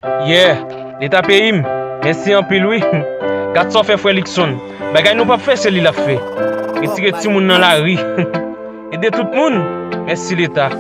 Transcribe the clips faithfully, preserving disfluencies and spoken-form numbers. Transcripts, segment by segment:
Yeah, Leta peyi m, mèsi anpil wi. Gad sa w fè frè Luckson. Bagay nou p ap fè, se li l ap fè. Retire timoun nan lari. Ede tout moun. Mèsi Leta.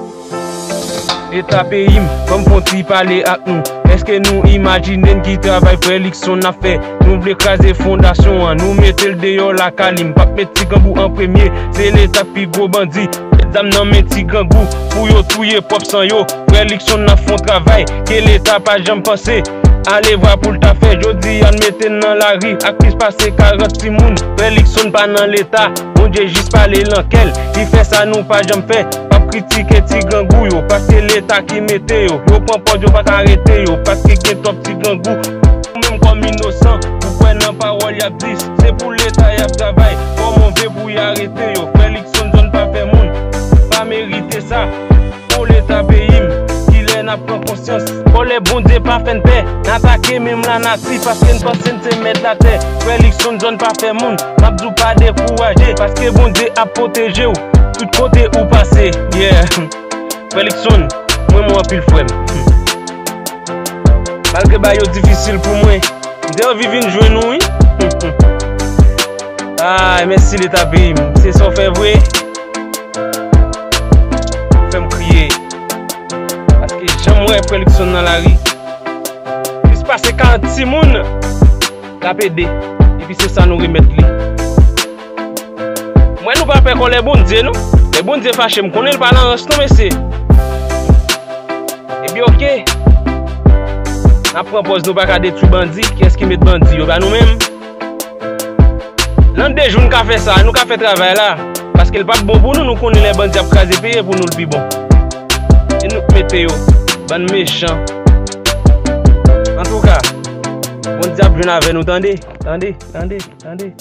Leta peyi m, ban m fè yon ti pale ak nou. Èske nou imajine n ki travay frè Luckson ap fè? Nou vle kraze fondasyon an, nou mete l deyò lakay li. M p ap met ti grangou an premye, se Leta k pi gwo bandi. Met zam nan men ti grangou pou yo touye pwòp san yo. Frè Luckson ap fè yon travay ke Leta pa janm panse. Alevwa pou l ta fè, jodi a n mete n nan lari ak plis pase karant timoun. Frè Luckson pa nan Leta, Bondye jis pale nan kè l. Li fè sa nou pa janm fè. P ap kritike ti grangou yo, paske Leta ki mete yo. Yo pran pòz, yo pa ka arete yo, paske gen twòp ti grangou. Ou menm kòm inosan, ou kwè nan pawòl y ap di. Se pou Leta y ap travay, kòman w vle pou y arete yo? Frè Luckson, zòn pa fè moun, pa merite sa. O Leta peyi m, kilè n ap pran konsyans? Kòlè Bondye pa fè n pè, n atake menm lanati, paske n panse n se mèt latè. Frè Luckson, zòn pa fè moun, m ap di w pa dekouraje, paske Bondye ap pwoteje w tout kote ou pase. Yeah. Frè Luckson, m renmen w anpil, frè m. Malgre bagay yo difisil pou mwen, m te anvi vin jwenn ou, wi. Ay, mèsi Leta peyi m. Se sa w fè vre. Fè m kriye. Paske jan m wè frè Luckson nan lari, plis pase karant timoun l ap ede. Epi se sa nou remèt li. M wè nou pa pè kòlè Bondye, non. Lè Bondye fache, m konnen l pa nan rans, non, mesye. Ebyen, oke. N ap pran pòz nou pa ka detwi bandi. Kiyès ki met bandi yo? Pa nou menm. Nan de jou, n ka fè sa. Nou ka fè travay la. Paske l p ap bon pou nou. Nou konnen lè bandi ap kraze peyi, pou nou l pi bon. E nou k mete yo. Bann mechan. Antouka, Bondye ap jwenn avè nou, tande? Tande, tande, tande.